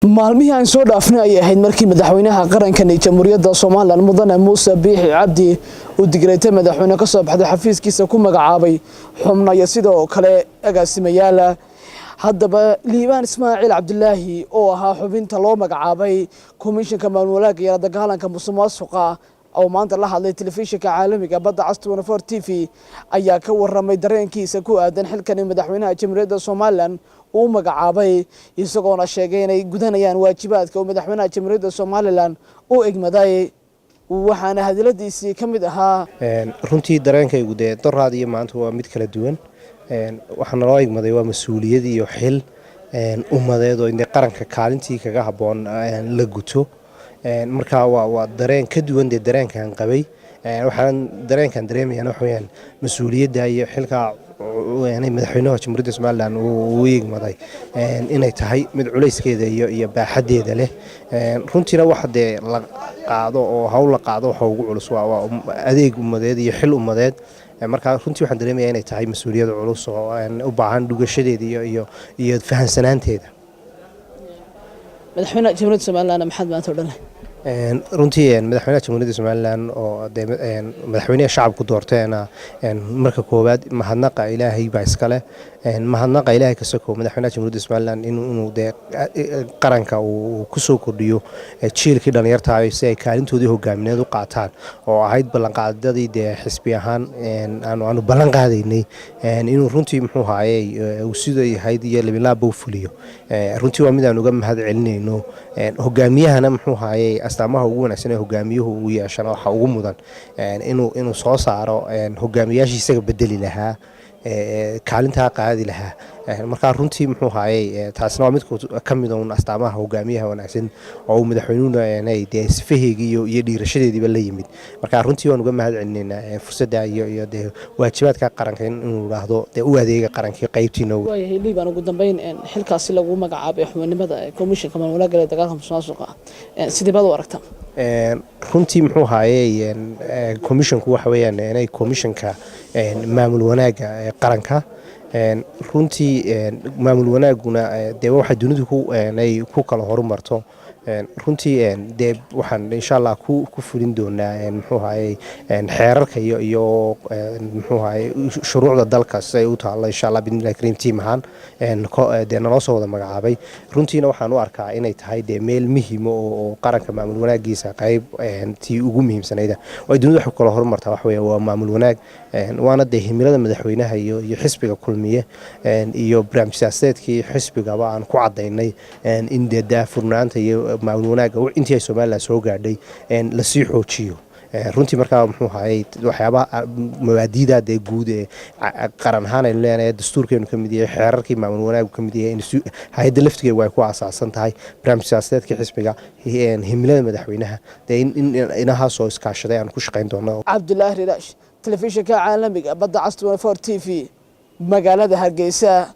Maalmihii aan soo dhaafnay ayay ahayd markii madaxweynaha qarankan ee Jamhuuriyadda Somaliland, Mudane Muuse Biixi Cabdi, uu digreetay madaxweyne ka soo baxday xafiiskiisa ku magacaabay xubnayo sidoo kale agaasimayaala. Haddaba, Liibaan Ismaaciil Cabdilaahi oo ahaa xubinta loo magacaabay Komishanka Maamul Wanaagga iyo la Dagaalanka Musuqmaasuqa, oo maanta la hadlay telefishinka caalamiga Badda Cas 24 TV, ayaa ka waramay dareenkiisa ku aadan xilkani madaxweynaha Jamhuuriyadda Somaliland uu magacaabay, isagoona sheegay inay gudanayaan waajibaadka uu madaxweynaha Jamhuuriyadda Somaliland u egmaday. Waxaana hadaladiisii ka mid ahaa: Runtii dareenkaygu dee doraad iyo maanta waa mid kala duwan. Waxaa naloo igmaday waa mas-uuliyad iyo xil ummadeed oo de qaranka kaalintii kaga habboon la guto. Marka waa dareen ka duwan dee dareenkan qabay. Waxaan dareenkan dareemayaan waxa weyaan mas-uuliyadda iyo xilka madaxweynaha Jamhuuriyadda Somaliland uu igmaday inay tahay mid culayskeeda iyo baaxaddeeda leh. Runtiina waxa dee la qaado oo hawl la qaado waxa ugu culus waa adeeg ummadeed iyo xil ummadeed. Marka runtii waxaan dareemaya inay tahay mas-uuliyad culus oo u baahan dhugashadeeda iyo fahansanaanteeda. Madaxweynaha Jamhuuriyadda Somaliland maxaad maanta odhan? Runtii madaxweynaha Jamhuuriyadda Somaliland oo dee madaxweynaha shacabku doorteena, marka koowaad mahadnaqa Ilaahay baa iskale. Mahadnaqa Ilaahay ka sokow, madaxweynaha Jamhuuriyadda Somaliland inuu dee qaranka uu kusoo kordhiyo jiilkii dhallinyarta si ay kaalintoodii hogaamineed u qaataan, oo ahayd ballanqaadadii dee xisbi ahaan aanu ballan qaadaynay, inuu runtii muxuu haayey uu sidai ahayd iyo libinlaaba u fuliyo. Runtii waa mid aan uga mahad celinayno hogaamiyahana. Muxuu haayey, astaamaha ugu wanaagsan ee hogaamiyuhu uu yeeshana waxa ugu mudan inuu soo saaro hogaamiyaashii isaga bedeli lahaa, kaalintaa qaadi lahaa. Markaa runtii muxuu haayey, taasna waa mid ka mid un astaamaha hogaamiyaha wanaagsan oo uu madaxweynuhuna dee sifaheygii iyo dhiirashadeediiba la yimid. Marka runtii waan uga mahad celinaynaa fursadda iyo dee waajibaadka qaranka inuu idhaahdo dee u adeega qarankii qaybtiina. Waayahay Liibaan, ugu dambeyn, xilkaasi lagu magacaabay xubinimada Komishanka Maamul Wanaagga ee Dagaalka Musuqmaasuqa, sidee baad u aragtaa? Runtii muxuu haayey, commissionku waxa weeyaan inay commissionka maamul wanaagga ee qaranka. Runtii maamul wanaaguna dee waxay dunidu ay ku kala horumarto. Runtii dee waxaan insha Allah ku fulin doonaa muxuu haayey xeerarka iyo muxuu haayey shuruucda dalka si ay u taallo, insha Allah bi'idnillahi kariim. Team ahaan dee naloo soo wada magacaabay, runtiina waxaan u arkaa inay tahay dee meel muhiima oo qaranka maamul wanaagiisa qayb tii ugu muhiimsanayda oo ay dunidu wax ku kala horumartaa waxa weeye waa maamul wanaag. Waana dee himilada madaxweynaha iyo xisbiga Kulmiye iyo barnaamij siyaasadeedkii xisbigaba aan ku cadaynay in dee daahfurnaanta iyo maamul wanaagga intii ay Somaliland soo gaadhay lasii xoojiyo. Runtii markaa muxuu hayay, waxyaabaha mabaadiida dee guud ee qaran ahaan aynu leenahay, dastuurkeenu ka mid yahay, xeerarkii maamul wanaagu ka mid yahay, hay-adda laftigeegu ay ku aasaasan tahay, barnaamij siyaasadeedkii xisbiga, himilada madaxweynaha, dee inahaasoo iskaashaday aan ku shaqayn doono. Cabdulaahi Riraash, telefishinka caalamiga Badda Cas 24 TV, magaalada Hargeysa.